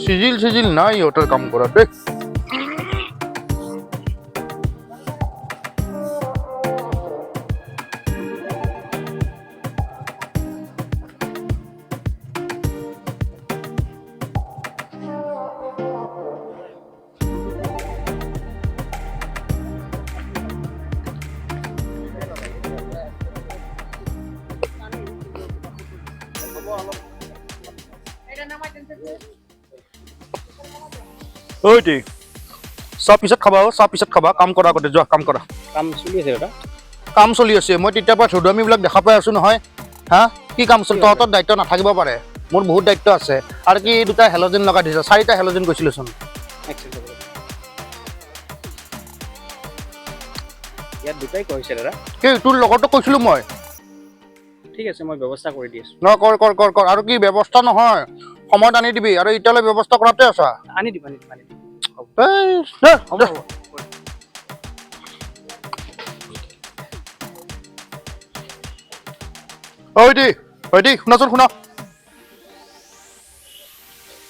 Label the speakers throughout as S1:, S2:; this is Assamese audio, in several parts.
S1: চিজিল চিজিল নাই ইহঁতৰ কাম কৰা দেই। ঐ চাহ পিছত খাবা, অ' চাহ পিছত খাবা, কাম কৰা আগতে, যোৱা কাম কৰা।
S2: কাম চলি আছে দাদা।
S1: কাম চলি আছে, মই তেতিয়াৰ পৰা ধুদুৱামীবিলাক দেখা পাই আছোঁ নহয়। হা, কি কাম চলি? তহঁতৰ দায়িত্ব নাথাকিব পাৰে, মোৰ বহুত দায়িত্ব আছে। আৰু কি এই দুটা হেল'জেন লগাই দিছে, চাৰিটা হেল'জেন কৈছিলোচোন।
S2: ইয়াত দুটাই কৈছে দাদা।
S1: কি তোৰ লগতো কৈছিলোঁ মই।
S2: ঠিক আছে, মই ব্যৱস্থা কৰি দি আছোঁ।
S1: ন কৰ কৰ কৰ কৰ। আৰু কি ব্যৱস্থা নহয়, সময়ত আনি দিবি। আৰু এতিয়ালৈ ব্যৱস্থা কৰাতে আছা।
S2: আনি দিম, আনি দিম, আনি দিম।
S1: এই দে,
S2: হ'ব
S1: দে।
S2: হ'ব।
S1: ঐ দি, ঐ দি, শুনাচোন শুনা।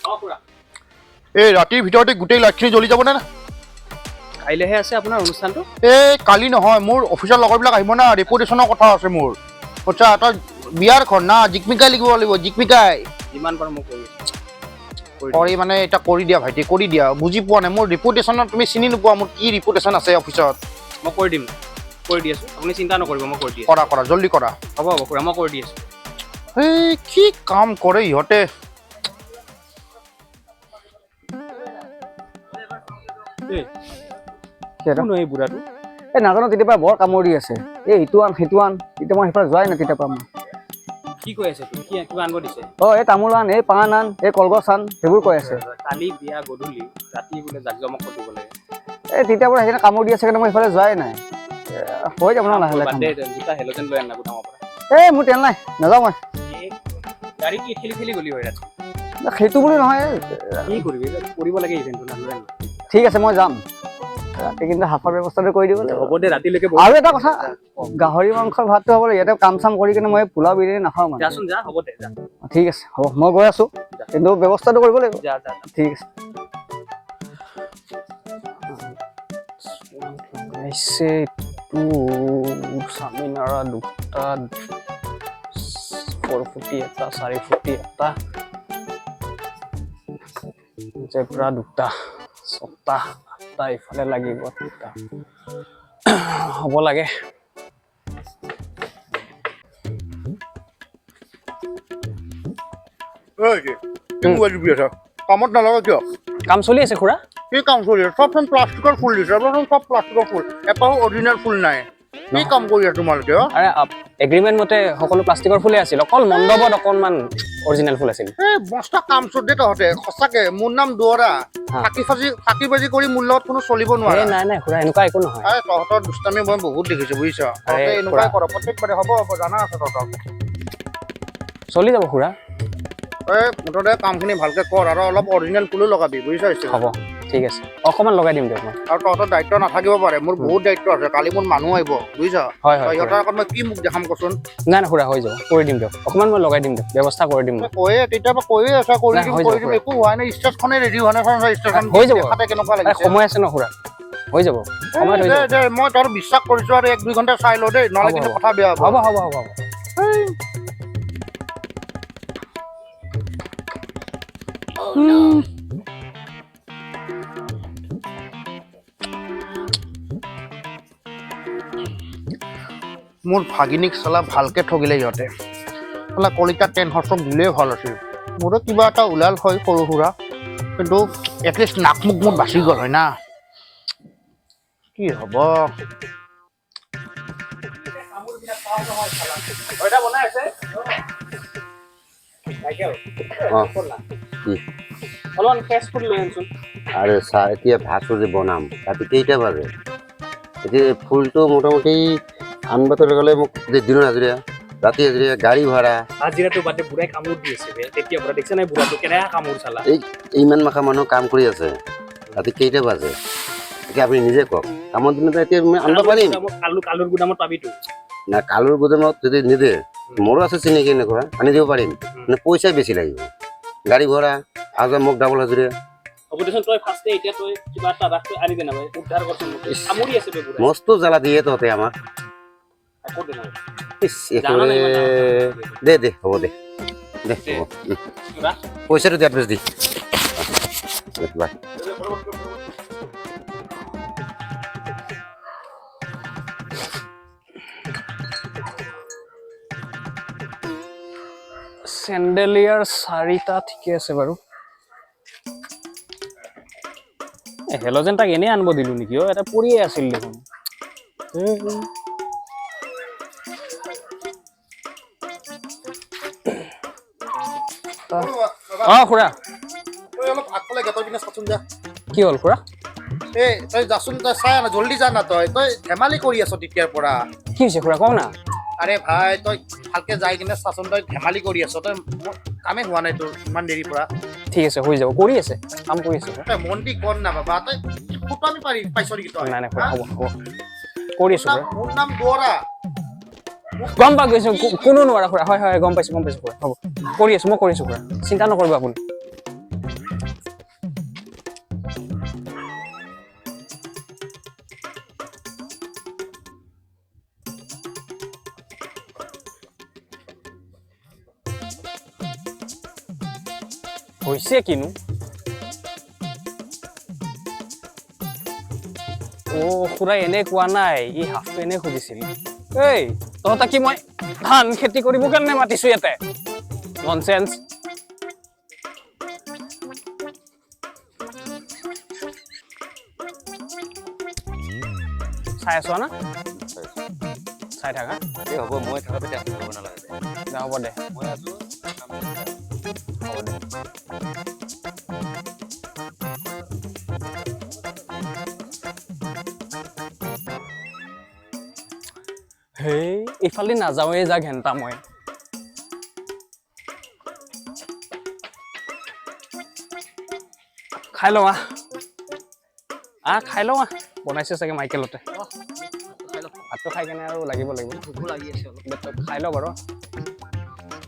S2: অঁ খুৰা।
S1: এই ৰাতিৰ ভিতৰতে গোটেই লাইটখিনি জ্বলি যাবনে?
S2: কাইলৈহে আছে আপোনাৰ অনুষ্ঠানটো।
S1: এই কালি নহয়, মোৰ অফিচৰ লগৰবিলাক আহিব না, ৰেপুটেশ্যনৰ কথা আছে মোৰ। আচ্ছা, তই বিয়াৰ ঘৰ না, জিকমিকাই লিখিব লাগিব, জিকমিকাই।
S2: যিমান পাৰোঁ মই কৰি আছোঁ। কৰি দিম।
S1: কৰি মানে এতিয়া কৰি দিয়া ভাইটি, কৰি দিয়া। বুজি পোৱা নাই মোৰ ৰেপুটেশ্যনত, তুমি চিনি নোপোৱা মোৰ কি ৰেপুটেশ্যন আছে অফিচত।
S2: মই কৰি দিম, কৰি দি আছোঁ, আপুনি চিন্তা নকৰিব, মই কৰি দি আছোঁ।
S1: কৰা কৰা, জল্দি কৰা।
S2: হ'ব হ'ব খুৰা, মই কৰি দি আছোঁ।
S1: এই কি কাম কৰে ইহঁতে।
S2: কোন হয় এই বুঢ়াটো?
S3: এই নাজানো, তেতিয়াৰ পৰা বৰ কামোৰ দি আছে। এই ইটো আন সেইটো আন, এতিয়া মই সেইফালে যোৱাই নাই তেতিয়াৰ পৰা মই।
S2: কি কৈ আছে তুমি? কি কিবা আনিব দিছে?
S3: অঁ, এই তামোল আন, এই পাণ আন, এই কলগছ আন, সেইবোৰ কৈ আছে।
S2: কালি বিয়া গধূলি ৰাতি বোলে জাক জমক কৰিব লাগে।
S3: এই তেতিয়াৰ পৰা সেইকাৰণে কামোৰ দি আছে কাৰণে মই সেইফালে যোৱাই নাই। হৈ যাব ন লাহে লাহে
S2: বাদ
S3: কাম।
S2: দে, দুটা হেল'জেন লৈ আন না গুদামৰ পৰা।
S3: এই মোৰ তেল নাই, নাযাওঁ মই।
S2: এই গাড়ী কি ঠেলি ঠেলি গ'লি হয় ৰাতি?
S3: সেইটো বুলি নহয়।
S2: কি কৰিবি, কৰিব লাগে ইভেণ্টটো না, লৈ আন না।
S3: ঠিক আছে, মই যাম ৰাতি, কিন্তু হাফৰ ব্যৱস্থাটো কৰি দিব লাগিব।
S2: হ'ব দে, ৰাতিলৈকে।
S3: আৰু এটা কথা, গাহৰি মাংসৰ ভাতটো হ'ব লাগিব। ইয়াতে কাম চাম কৰি কিনে মই পোলাও বিৰিয়ানী নাখাওঁ মানে।
S2: যাচোন যা, হ'ব দে, যা।
S3: ঠিক আছে, হ'ব, মই গৈ আছোঁ, কিন্তু ব্যৱস্থাটো কৰিব লাগিব।
S2: যা যা।
S3: ঠিক আছে।
S2: লগাইছে এইটো চামিনাৰা দুটা, 4 ফুটি এটা, 4 ফুটি এটা, জেব্ৰা দুটা, ছটা, আঠটা, ইফালে লাগিব দুটা, হ'ব লাগে।
S1: ঐ কি মোবাইল টিপি আছা? কামত নালাগা কিয়?
S2: কাম চলি আছে খুৰা।
S1: কি কাম চলি আছে? চবচোন প্লাষ্টিকৰ ফুল দিছে, চবচোন চব প্লাষ্টিকৰ ফুল, এপাহো অৰিজিনেল ফুল নাই। কি কাম কৰি আছা তোমালোকে? অ?
S2: আৰে এগ্ৰিমেণ্ট মতে সকলো প্লাষ্টিকৰ ফুলেই আছিল, অকল মণ্ডপত অকণমান অৰিজিনেল ফুল আছিল।
S1: এই বস্তা কাম চোৰ দে তহঁতে। সঁচাকে মোৰ নাম দুৱৰা,
S2: হা।
S1: ফাঁকি ফাঁচি ফাঁকি বাজি কৰি মোৰ লগত কোনো চলিব নোৱাৰে।
S2: এই নাই নাই খুৰা, এনেকুৱা একো নহয়।
S1: আৰে তহঁতৰ দুষ্টামি মই বহুত দেখিছো, বুজিছ? তহঁতে এনেকুৱাই কৰ প্ৰত্যেকবাৰে। হ'ব হ'ব, জানা আছে তহঁতক।
S2: চলি যাব খুৰা।
S1: এই মুঠতে কামখিনি ভালকে কৰ আৰু অলপ অৰিজিনেল ফুলো লগাবি, বুজিছ?
S2: হ'ব, ঠিক আছে, অকণমান লগাই দিম দিয়ক মই।
S1: আৰু তহঁতৰ দায়িত্ব নাথাকিব পাৰে, মোৰ বহুত দায়িত্ব আছে। কালি মোৰ মানুহ আহিব, বুজিছ?
S2: হয় হয়।
S1: ইহঁতৰ আগত মই কি মুখ দেখাম কচোন?
S2: নাই নাই খুৰা, হৈ যাব, কৰি দিম দিয়ক, অকণমান মই লগাই দিম দিয়ক, ব্যৱস্থা কৰি দিম মই।
S1: কৈয়ে তেতিয়াৰ পৰা কৈয়ে আছা কৰি
S2: নাই,
S1: দিম,
S2: হৈ
S1: কৰি
S2: যাব,
S1: দিম, একো হোৱাই নাই। ষ্টেজখনে ৰেডি হোৱা নাই, ষ্টেজখন
S2: হৈ যাব।
S1: দেখাতে কেনেকুৱা
S2: আৰে
S1: লাগিছে।
S2: সময় আছে ন খুৰা, হৈ যাব, সময়ত হৈ
S1: দে
S2: যাব।
S1: দে, মই তহঁতক বিশ্বাস কৰিছো, আৰু 1-2 ঘণ্টা চাই লওঁ দেই, নহ'লে
S2: হ'ব,
S1: কিন্তু
S2: হ'ব।
S1: কথা বেয়া হ'ব।
S2: হ'ব হ'ব হ'ব হ'ব।
S1: মোৰ ভাগিনীক চালা ভালকে ঠগিলে ইহঁতে। চালা কলিতা টেন হাউচক দিলেই ভাল আছিল, মোৰো কিবা এটা ওলাল হয় সৰু সুৰা, কিন্তু এটলিষ্ট নাক মুখ মোৰ বাচি গ'ল হয় না। কি হ'ব?
S4: অঁ, কি?
S2: অলপমান ফ্ৰেছ ফুড লৈ আনচোন।
S4: আৰে চাহ এতিয়া ভাতো যে বনাম, ৰাতি কেইটা বাজে এতিয়া? ফুলটো মোটামুটি আনবাতে গ'লে মোক যে দিনৰ হাজিৰা, ৰাতি হাজিৰা, গাড়ী ভাড়া।
S2: হাজিৰাটো বাদে, বুঢ়াই কামোৰ দি আছে বে তেতিয়া পৰা। দেখিছে নাই বুঢ়াটো কেনেকা কামোৰ চালা?
S4: এই ইমান মাখা মানুহ কাম কৰি আছে, ৰাতি কেইটা বাজে এতিয়া আপুনি নিজে কওক। কামৰ দিনত এতিয়া মই আনিব পাৰিম?
S2: কালুৰ গুদামত পাবিতো।
S4: না, কালুৰ গুদামত যদি নিদে, মোৰো আছে চিনাকি, এনেকুৱা আনি দিব পাৰিম, মানে পইচা বেছি লাগিব। গাড়ী ভাড়া আজি মোক ডাবল হাজিৰা।
S2: হ'ব দেচোন, তই ফাৰ্ষ্টে এতিয়া তই কিবা এটা ৰাখ, তই আনি দে না ভাই, উদ্ধাৰ কৰচোন মোক।
S4: ইছ।
S2: কামুৰি আছে বে বুঢ়াই।
S4: মস্ত জ্বালা দিয়ে তহঁতে আমাক।
S2: ক'ত দে না ভাই।
S4: ইছ,
S2: জানা নাই
S4: একেবাৰে।
S2: ইমান ডাঙৰ।
S4: দে দে, হ'ব দে দে।
S2: দে।
S4: হ'ব।
S2: ৰাখ।
S4: পইচাটো দে, এডভান্স দি দে, বাই।
S2: চেণ্ডেলিয়াৰ চাৰিটা ঠিকে আছে বাৰু। হেল'জেন তাক এনেই আনিব দিলো নেকি অ'? এটা পৰিয়ে আছিল দেখোন। অ খুৰা।
S1: তই অলপ আগফালে গেটৰ পিনে চাচোন যা।
S2: কি হ'ল খুৰা?
S1: এই তই যাচোন, তই চাই আন, জল্দি যা না। তই তই ধেমালি কৰি আছ তেতিয়াৰ পৰা।
S2: কি হৈছে খুৰা, কওঁ না।
S1: আৰে ভাই, তই ভালকে যাই কিনে চাচোন। তই ধেমালি কৰি আছ তই, মোৰ কামেই হোৱা নাই তোৰ ইমান দেৰিৰ পৰা।
S2: ঠিক আছে, হৈ যাব। কৰি আছে, কাম কৰি আছে খুৰা।
S1: তই মন দি কন না বাবা। তই ফুটামি পাৰি পাইছ নেকি তই?
S2: নাই নাই খুৰা।
S1: হা?
S2: হ'ব হ'ব, কৰি আছো খুৰা।
S1: মোৰ নাম দুৱৰা।
S2: গম পাই গৈছো, কোনো নোৱাৰা খুৰা। হয় হয়, গম পাইছো, গম পাইছো খুৰা। হ'ব, কৰি আছো, মই কৰি আছো খুৰা, চিন্তা নকৰিব আপুনি। হৈছে কিনো? অ' খুৰাই এনে কোৱা নাই, ই হাফটো এনে খুজিছিল। এই তহঁতক কি মই ধান খেতি কৰিব কাৰণে মাতিছো ইয়াতে? ননচেন্স। চাই আছ না? চাই থাকা।
S4: এই হ'ব, মই থাকাতে টেনচন ল'ব নালাগে দে।
S2: দে, হ'ব দে।
S4: মই আছো।
S2: হ'ব দে। হেই, এইফালে নাযাওঁৱে যা ঘেণ্টা মই। খাই লওঁ আহ, আহ খাই লওঁ আহ। বনাইছে চাগে মাইকেলতে। ভাতটো খাই কেনে আৰু লাগিব লাগিব।
S3: ভোকো লাগি আছে অলপ।
S2: দে, তই খাই ল বাৰু।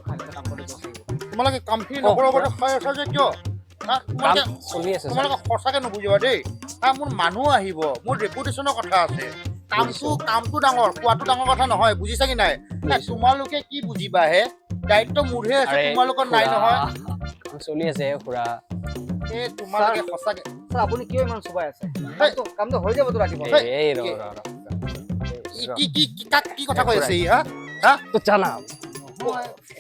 S3: খাই পেলাই কাম কৰিব লাগিব।
S1: তোমালোকে কামখিনি
S2: অ,
S1: নকৰাৰ
S2: খুৰা।
S1: আগতে খাই আছা যে কিয়, হা?
S2: কাম
S1: তোমালোকে
S2: চলি আছে।
S1: তোমালোকে সঁচাকে নুবুজিবা দেই, হা? মোৰ মানুহ আহিব, মোৰ ৰেপুটেশ্যনৰ কথা আছে। কামটো
S2: বুজিছো।
S1: কামটো ডাঙৰ, খোৱাটো ডাঙৰ কথা নহয়, বুজিছা কি নাই?
S2: বুজিছো।
S1: তোমালোকে কি বুজিবা হে? দায়িত্ব মোৰহে আছে,
S2: আৰে,
S1: তোমালোকৰ নাই
S2: খুৰা,
S1: নহয়।
S2: কাম চলি আছে খুৰা।
S1: এই তোমালোকে সঁচাকে
S3: ছাৰ, আপুনি কিয় ইমান চোবাই আছে? কামটো হৈ যাবতো ৰাতিপুৱা।
S2: এই এই ৰ ৰ ৰ।
S1: ই কি কি কি- কাক কি কথা কৈ আছে ই, হা হা?
S2: তই জানা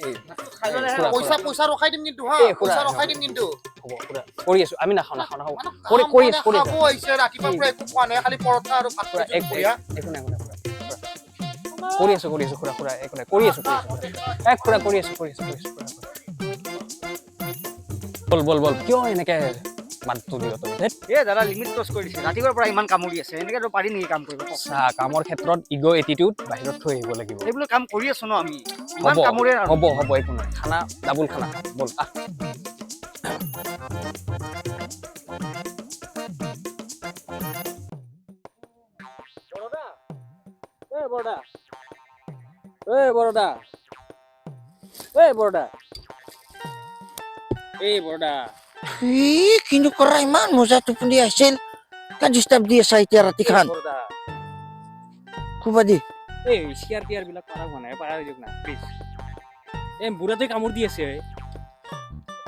S2: এই,
S3: খাই ল'লেহে
S2: খুৰা,
S1: পইচা পইচা ৰখাই দিম কিন্তু, হা।
S2: এই খুৰা,
S1: পইচা ৰখাই দিম কিন্তু।
S2: হ'ব খুৰা, কৰি আছো আমি। নাখাওঁ নাখাওঁ নাখাওঁ।
S1: মানে
S2: কৰি
S1: কাম
S2: কৰি
S1: মানে
S2: আছো, কৰি
S1: খাব
S2: আছো।
S1: আহিছে ৰাতিপুৱাৰ পৰা একো খোৱা নাই, খালি পৰঠা আৰু ভাত
S2: খুৰা
S1: খাইছো
S2: এক
S1: দুপৰীয়া।
S2: একো নাই, একো নাই খুৰা, খুৰা। কৰি আছো, কৰি আছো খুৰা, খুৰা, একো নাই, কৰি আছো, কৰি আছো খুৰা। এই খুৰা, কৰি আছো, কৰি আছো, কৰি আছো খুৰা, খুৰা। বল বল বল, কিয় এনেকে মাতটো দিয় তুমি? ধেৎ।
S3: এ দাদা, লিমিট ক্ৰছ কৰি দিছে। ৰাতিপুৱাৰ পৰা ইমান কামুৰি আছে, এনেকেতো পাৰি নেকি কাম কৰিব, কওক?
S2: চা, কামৰ ক্ষেত্ৰত ইগ' এটিটিউড বাহিৰত থৈ আহিব লাগিব।
S3: এইবিলাক কাম কৰি আছো ন আমি, ইমান
S2: হ'ব।
S3: কামোৰে আৰু।
S2: হ'ব হ'ব, একো নাই। খানা ডাবুল খানা খাম, বল আহ। এই বৰদা, এই বৰদা, এই বৰদা, এই বৰদা।
S5: ই কিনো কৰা, ইমান মজা টোপনি আহিছিল, কাক ডিষ্টাৰ্ব দি আছা এতিয়া ৰাতিখান?
S2: বৰদা।
S5: খুবা দি।
S2: এই চিয়াৰ টিয়াৰ বিলাক পাৰা হোৱা নাই, পাৰা হৈ দিয়ক না প্লিজ। এই বুঢ়াটোৱে কামোৰ দি আছে।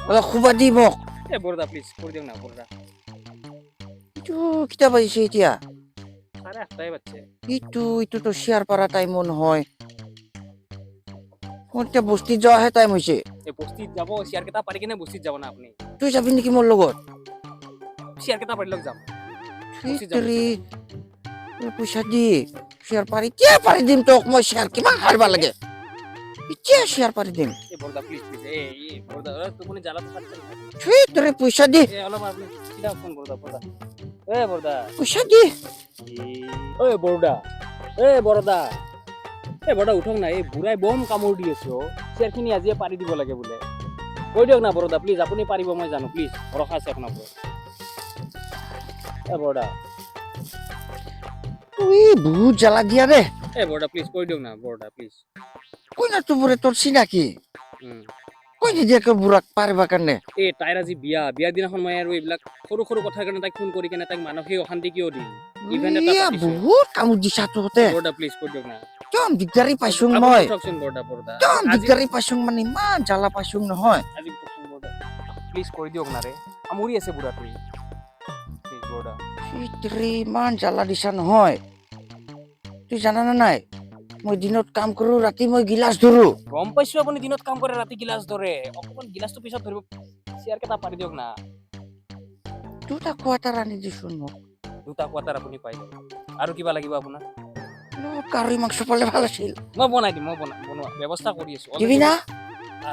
S5: অলপ খুবা দি মোক।
S2: এই বৰদা, প্লিজ কৰি দিয়ক না বৰদা।
S5: ইটো কেইটা বাজিছে এতিয়া?
S2: 8:30 বাজছে।
S5: ইটো ইটোতো শ্বেয়াৰ পাৰা টাইমো নহয়। মোৰ এতিয়া বস্তিত যোৱাহে টাইম হৈছে।
S2: এই বস্তিত যাব, চিয়াৰ কেইটা পাৰি কিনে বস্তিত যাব না আপুনি?
S5: তুই যাবি নেকি মোৰ লগত?
S2: চিয়াৰ কেইটা পাৰি লওক, যাম। বস্তিত যাম।
S5: তেৰি, এই পইচা দি শ্বেয়াৰ পাৰি, এতিয়া পাৰি দিম তোক মই। শ্বেয়াৰ কিমান সাৰিব লাগে, এতিয়া শ্বেয়াৰ পাৰি দিম।
S2: এই বৰদা, প্লিজ প্লিজ, এই এই বৰদা, ঐ, টোপনি জ্বালাটো পাতছে না।
S5: ধুই তোৰে, পইচা দি।
S2: এই অলপ আপুনি চিধা ফোন, বৰদা, বৰদা, এই বৰদা।
S5: পইচা দি।
S2: ঐ বৰদা, এই বৰদা, এই বৰদা, উঠক না। এই বুঢ়াই বম কামোৰ দি আছে অ'। চেয়াৰখিনি আজিয়ে পাৰি দিব লাগে বোলে। কৈ দিয়ক না বৰদা, প্লিজ। আপুনি পাৰিব, মই জানো। প্লিজ, ভৰসা আছে আপোনাৰ ওপৰত। এই বৰদা।
S5: ই বহুত জ্বালা দিয়া ৰে।
S2: এই বৰদা, প্লিজ কৰি দিয়ক না বৰদা, প্লিজ।
S5: কোন তোবোৰে তোৰ চিনাকি? ক। কৈ নিদিয়া কিয় বুঢ়াক পাৰিবা কাৰণে?
S2: এই তাইৰ আজি বিয়া, বিয়াৰ দিনাখন মই আৰু এইবিলাক সৰু সৰু কথাৰ কাৰণে তাইক ফোন কৰি কেনে তাইক মানসিক অশান্তি কিয় দিম? ইভেণ্ট এটা
S5: ইয়া,
S2: পাতিছোঁ।
S5: বহুত কামোৰ দিছা তহঁতে।
S2: বৰদা, প্লিজ কৈ দিয়ক না।
S5: একদম দিগদাৰি পাইছোং
S2: আপুনি
S5: মই।
S2: উঠকচোন বৰদা, বৰদা।
S5: একদম
S2: আজি
S5: দিগদাৰি পাইছোং, মানে ইমান জ্বালা পাইছোং নহয়।
S2: আজি উঠকচোন বৰদা, প্লিজ কৰি দিয়ক না ৰে, আমৰি আছে বুঢ়াটোৱে। প্লিজ বৰদা।
S5: ইতৰে, ইমান জ্বালা দিছা নহয়। তুই জানানে নাই, মই দিনত কাম কৰো, ৰাতি মই গিলাচ ধৰো।
S2: গম পাইছো আপুনি দিনত কাম কৰে, ৰাতি গিলাচ ধৰে। অকণমান গিলাচটো পিছত ধৰিব, চেয়াৰ কেইটা পাৰি দিয়ক না।
S5: দুটা কোৱাটাৰ আনি দিছোন মোক।
S2: দুটা কোৱাটাৰ আপুনি পাই যাব। আৰু কিবা লাগিব আপোনাক?
S5: অলপ গাহৰি মাংস পালে ভাল আছিল।
S2: মই বনাই দিম, মই বনাই বনোৱা ব্যৱস্থা কৰি আছো।
S5: দিবি না?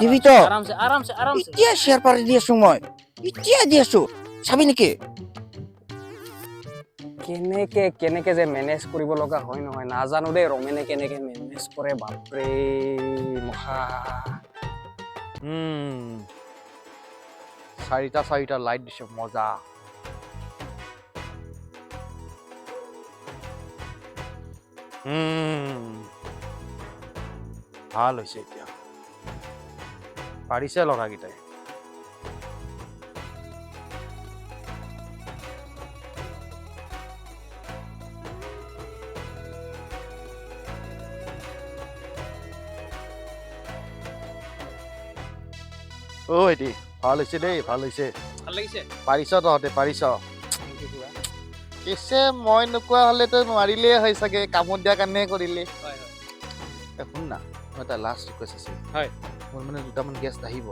S5: দিবি তো?
S2: আৰামছে, আৰামছে, আৰামছে।
S5: এতিয়া শ্বেয়াৰ পাৰি দি আছো মই, এতিয়া দি আছো, চাবি নেকি?
S2: কেনেকে কেনেকে যে মেনেজ কৰিব লগা হয় নহয় নাজানো দেই। ৰমেনে কেনেকে মেনেজ কৰে, বাপৰে মহা।
S1: চাৰিটা চাৰিটা লাইট দিছে, মজা। ভাল হৈছে, এতিয়া পাৰিছে ল'ৰাকেইটাই। অ' ভাইটি, ভাল হৈছে দেই, ভাল হৈছে।
S2: ভাল লাগিছে।
S1: পাৰিছ তহঁতে, পাৰিছ।
S2: Thank you, খুৰা।
S1: পিছে মই নোকোৱা হ'লেতো নোৱাৰিলেই হয় চাগে, কামত দিয়াৰ কাৰণেহে কৰিলে।
S2: হয় হয়।
S1: এ শুন না, মোৰ এটা লাষ্ট ৰিকুৱেষ্ট আছে।
S2: হয়।
S1: মোৰ মানে দুটামান গেষ্ট আহিব।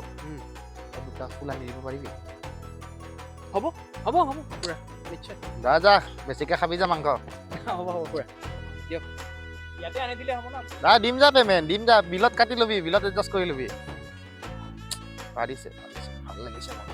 S1: তই দুটা ফুল আনি দিব পাৰিবি?
S2: হ'ব হ'ব খুৰা, নিশ্চয়।
S1: যা যা, বেছিকে খাবি যা মাংস।
S2: হ'ব হ'ব খুৰা, দিয়ক। ইয়াতে আনি দিলে হ'ব ন?
S1: যা, দিম যা, পেমেণ্ট দিম যা, বিলত কাটি ল'বি, বিলত এডজাষ্ট কৰি ল'বি। পাৰিছে পাৰিছে, ভাল লাগিছে মোৰ।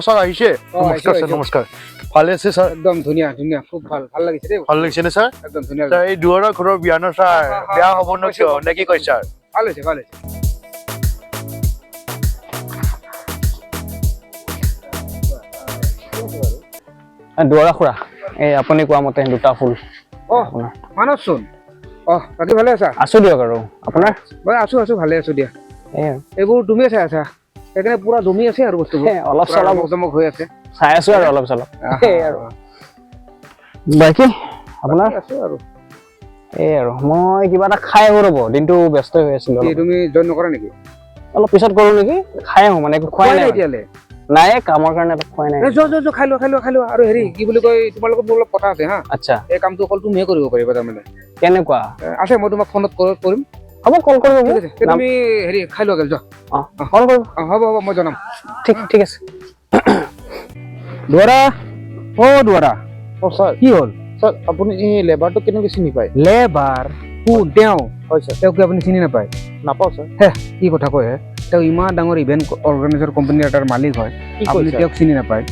S1: ছাৰ আহিছে। নমস্কাৰ ছাৰ, নমস্কাৰ। ভালে আছে ছাৰ?
S3: একদম ধুনীয়া ধুনীয়া, খুব ভাল ভাল লাগিছে দেই।
S1: ভাল লাগিছে নে ছাৰ?
S3: একদম ধুনীয়া।
S1: ছাৰ, এই দুৱাৰৰ ঘৰৰ বিয়া ন ছাৰ, বেয়া হ'ব ন কিয়, নে কি কয় ছাৰ?
S3: ভাল হৈছে, ভাল হৈছে।
S2: দুৱাৰা খুৰা, এই আপুনি কোৱা মতে দুটা ফুল।
S3: অ' মানসচোন, অহ বাকী ভালে আছা?
S2: আছো দিয়ক, আৰু আপোনাৰ?
S3: মই আছো আছো, ভালে আছো দিয়া।
S2: এই আৰু।
S3: এইবোৰ তুমিয়ে চাই আছা, সেইকাৰণে পুৰা জমি আছে আৰু বস্তুবোৰ।
S2: এই অলপ
S3: পুৰা
S2: চলপ
S3: ৰমক জমক হৈ আছে।
S2: চাই আছো আৰু অলপ চলপ। এই আৰু বাকী আপোনাৰ?
S3: আছো আৰু।
S2: এই আৰু মই কিবা এটা খাই আহো ৰ'ব, দিনটো ব্যস্ত হৈ আছিলো।
S3: কি
S2: অলপ।
S3: তুমি জইন নকৰা নেকি?
S2: অলপ পিছত কৰো নেকি, খাই আহো, মানে একো খোৱাই
S3: খোৱাই
S2: নাই।
S3: নাই এতিয়ালে?
S2: নাই, কামৰ কাৰণে অলপ খোৱাই নাই।
S3: এ, যোৱা যোৱা যোৱা, খাই লোৱা খাই লোৱা খাই লোৱা। আৰু হেৰি কি বুলি কয়, তোমাৰ লগত মোৰ অলপ কথা আছে হা।
S2: আচ্ছা।
S3: এই কামটো অকল তুমিহে কৰিব পাৰিবা তাৰমানে।
S2: কেনেকুৱা?
S3: এ, আছে, মই তোমাক ফোনত কৰিম।
S2: হ'ব, কল কৰিব
S3: ঠিক
S2: মোক।
S3: আছে, তে তুমি হেৰি খাই লোৱা গ'ল, যোৱা।
S2: অঁ, কল কৰিব।
S3: অ, হ'ব হ'ব, মই জনাম।
S2: ঠিক ঠিক আছে।
S3: দুৱাৰা, অ' দুৱাৰা।
S1: অ' ছাৰ।
S3: কি হ'ল?
S1: ছাৰ, আপুনি এই লেবাৰটো কেনেকৈ চিনি পায়?
S3: লেবাৰ কোন তেওঁ?
S1: হয় ছাৰ।
S3: তেওঁক কি আপুনি চিনি নাপায়?
S1: নাপাওঁ ছাৰ।
S3: কি কথা কয় হে? তেওঁ ইমান ডাঙৰ ইভেণ্ট অৰ্গেনাইজাৰ কোম্পানীৰ এটাৰ মালিক হয়।
S1: কি
S3: আপুনি
S1: কৈছে?
S3: তেওঁক চিনি নাপায়?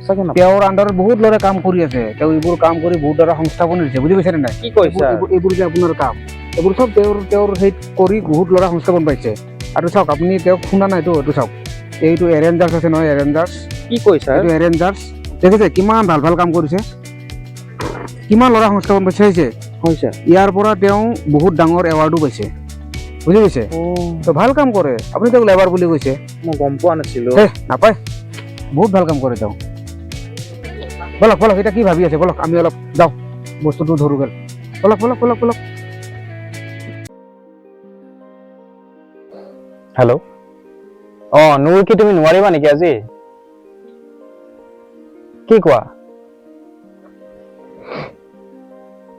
S1: সঁচাকে নাপাওঁ।
S3: তেওঁৰ আণ্ডাৰত বহুত ল'ৰাই কাম কৰি আছে। তেওঁ এইবোৰ কাম কৰি বহুত ল'ৰা সংস্থাপন দিছে, বুজি পাইছেনে নাই?
S1: কি কৈছে?
S3: এইবোৰ যে আপোনাৰ কাম, এইবোৰ চব তেওঁৰ সেই কৰি বহুত ল'ৰা সংস্থাপন পাইছে। আৰু চাওক, আপুনি তেওঁক শুনা নাইতো, এইটো চাওক, এইটো এৰেঞ্জাৰ্ছ আছে নহয়, এৰেঞ্জাৰ্ছ।
S1: কি কৈছে?
S3: এইটো এৰেঞ্জাৰ্ছ দেখিছে, কিমান ভাল ভাল কাম কৰিছে, কিমান ল'ৰা সংস্থাপন পাইছে, হৈছে।
S1: হয় ছাৰ।
S3: ইয়াৰ পৰা তেওঁ বহুত ডাঙৰ এৱাৰ্ডো পাইছে, বুজি পাইছে? তো ভাল কাম কৰে। আপুনি তেওঁক লেবাৰ বুলি কৈছে।
S1: মই গম পোৱা নাছিলো।
S3: হে নাপায়, বহুত ভাল কাম কৰে তেওঁ। ব'লক ব'লক, এতিয়া কি ভাবি আছে? ব'লক, আমি অলপ যাওঁ, বস্তুটো ধৰো গ'ল। ব'লক ব'লক ব'লক ব'লক।
S2: হেল্ল', অঁ নুৰ, কি তুমি নোৱাৰিবা নেকি আজি? কি কোৱা,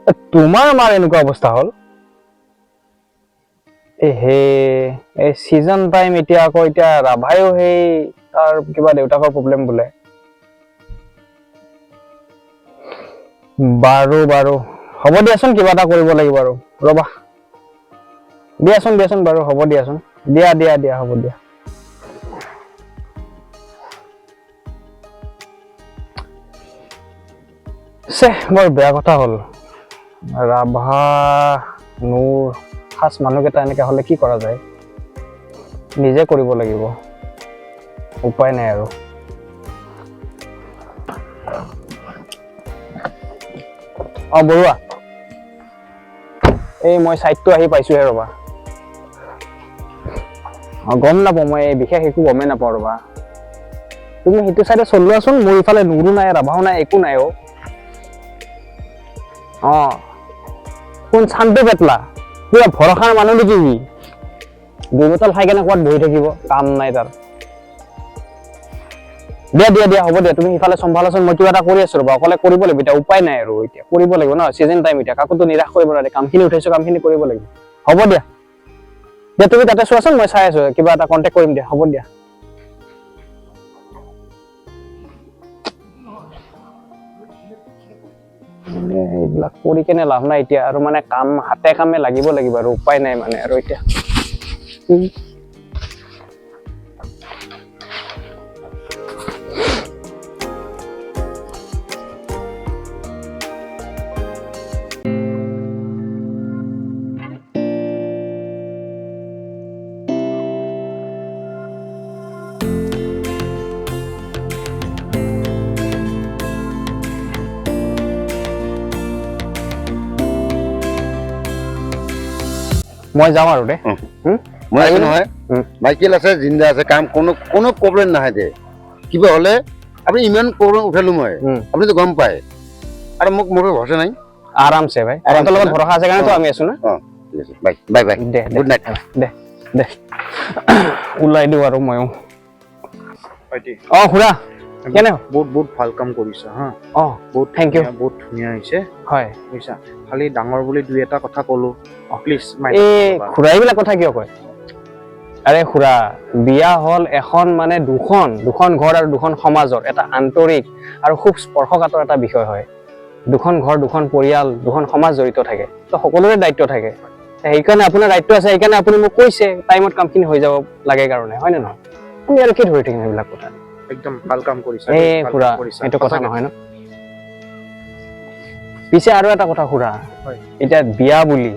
S2: এ, তোমাৰ মাৰ এনেকুৱা অৱস্থা হ'ল?
S6: হে, এই ছিজন টাইম এতিয়া আকৌ, এতিয়া ৰাভায়ো সেই তাৰ কিবা দেউতাকৰ প্ৰব্লেম বোলে। বাৰু বাৰু, হ'ব দিয়াচোন, কিবা এটা কৰিব লাগিব আৰু। ৰ'বা, দিয়াচোন দিয়াচোন, বাৰু হ'ব দিয়াচোন, দিয়া দিয়া দিয়া, হ'ব দিয়া। চেহ, বৰ বেয়া কথা হ'ল। ৰাভা, নূৰ, খাচ মানুহকেইটা এনেকে হ'লে কি কৰা যায়? নিজে কৰিব লাগিব, উপায় নাই আৰু। অ বৰুৱা, এই মই ছাইডটো আহি পাইছোহে ৰ'বা। অ গম নাপাওঁ মই, এই বিশেষ একো গমেই নাপাওঁ ৰ'বা। তুমি সেইটো চাইডে চলোৱাচোন, মোৰ ইফালে নুৰো নাই, ৰাভাও নাই, একো নাই। অ অ কোন চানটো পেটলা, কিবা ভৰসাৰ মানুহ নেকি সি? দুই বটল খাই কেনে ক'ৰবাত বহি থাকিব, কাম নাই তাৰ। দিয়া দিয়া দিয়া, হ'ব দিয়া, তুমি সিফালে চম্ভালাচোন, মই কিবা এটা কৰি আছো ৰ'বা। অকলে কৰিব লাগিব এতিয়া, উপায় নাই আৰু, এতিয়া কৰিব লাগিব ন, চিজন টাইম এতিয়া, কাকোতো নিৰাশ কৰিব নোৱাৰে। কামখিনি উঠাইছো, কামখিনি কৰিব লাগিব। হ'ব দিয়া দিয়া, তুমি তাতে চোৱাচোন, মই চাই আছো, কিবা এটা কণ্টেক্ট কৰিম দিয়া, হ'ব দিয়া। মানে এইবিলাক কৰি কেনে লাভ নাই এতিয়া আৰু, মানে কাম হাতে কামে লাগিব লাগিব আৰু, উপায় নাই মানে আৰু এতিয়া। মই যাওঁ আৰু দে।
S4: মই আছো নহয়, মাইকেল আছে, জিন্দা আছে, কাম কোনো কোনো প্ৰব্লেম নাহে দে। কিবা হ'লে আপুনি ইমান প্ৰব্লেম উঠালো মই, আপুনিতো গম পায়। আৰু মোক মোৰ ভৰসা নাই।
S6: আৰামছে ভাই, আপোনাৰ লগত ভৰসা আছে কাৰণেতো আমি আছো না।
S4: ঠিক আছে, বাই বাই বাই,
S6: দে,
S4: গুড নাইট।
S6: দে দে, ওলাই দিওঁ আৰু ময়ো। অ খুৰা, কেনে?
S1: বহুত বহুত ভাল কাম কৰিছা হা।
S6: অ
S1: বহুত
S6: thank U.
S1: বহুত ধুনীয়া হৈছে।
S6: হয়,
S1: বুজিছা, খালি ডাঙৰ বুলি দুই এটা কথা ক'লো, প্লিজ।
S6: এই খুৰা এইবিলাক কথা কিয় কয়? আৰে খুৰা, বিয়া হ'ল এখন মানে দুখন দুখন ঘৰ আৰু দুখন সমাজৰ এটা আন্তৰিক আৰু খুব স্পৰ্শকাতৰ এটা বিষয় হয়। দুখন ঘৰ, দুখন পৰিয়াল, দুখন সমাজ জড়িত থাকে, তো সকলোৰে দায়িত্ব থাকে। সেইকাৰণে আপোনাৰ দায়িত্ব আছে, সেইকাৰণে আপুনি মোক কৈছে টাইমত কামখিনি হৈ যাব লাগে কাৰণে, হয় নে নহয়? আমি আৰু কি ধৰি থাকিম সেইবিলাক কথা?
S1: একদম ভাল কাম কৰিছা।
S6: এই খুৰা, সেইটো কথা নহয় ন। পিছে আৰু এটা কথা খুৰা, এতিয়া বিয়া বুলি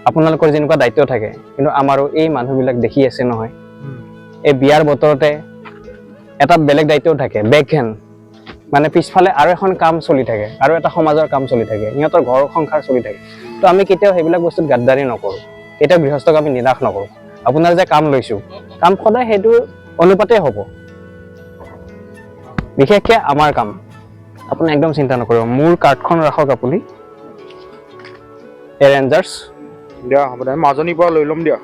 S6: আপোনালোকৰ যেনেকুৱা দায়িত্ব থাকে, কিন্তু আমাৰো এই মানুহবিলাক দেখি আছে নহয়, এই বিয়াৰ বতৰতে এটা বেলেগ দায়িত্বও থাকে, বেকহেণ্ড মানে পিছফালে আৰু এখন কাম চলি থাকে, আৰু এটা সমাজৰ কাম চলি থাকে, সিহঁতৰ ঘৰ সংসাৰ চলি থাকে। তো আমি কেতিয়াও সেইবিলাক বস্তুত গাদ্দাৰি নকৰোঁ, কেতিয়াও গৃহস্থক আমি নিৰাশ নকৰোঁ। আপোনাৰ যে কাম লৈছোঁ, কাম সদায় সেইটো অনুপাতে হ'ব, বিশেষকৈ আমাৰ কাম। আপুনি একদম চিন্তা নকৰিব। মোৰ কাৰ্ডখন ৰাখক আপুনি, এৰেঞ্জাৰ্ছ।
S1: দিয়া হ'ব দে, মাজনীৰ পৰা লৈ ল'ম দিয়া।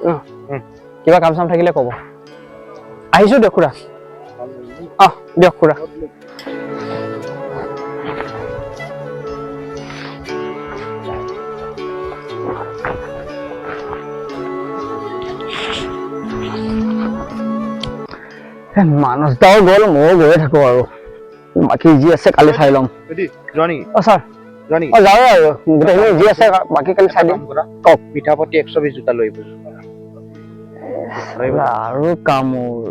S6: কিবা কাম চাম থাকিলে ক'ব। আহিছোঁ দিয়ক খুৰা। অহ দিয়ক খুৰা।
S7: মানুহ দুটাও গ'ল, ময়ো গৈয়ে থাকো আৰু, বাকী যি আছে কালি চাই ল'ম।
S1: যোৱা নেকি?
S7: অ ছাৰ,
S1: যোৱা নেকি?
S7: অ যাওঁৱে আৰু, গোটেইখিনি যি আছে বাকী কালি চাই দিম। কওক।
S1: মিঠা পাতি 120 জোতা লৈ আহিব।
S7: আৰু কামোৰ।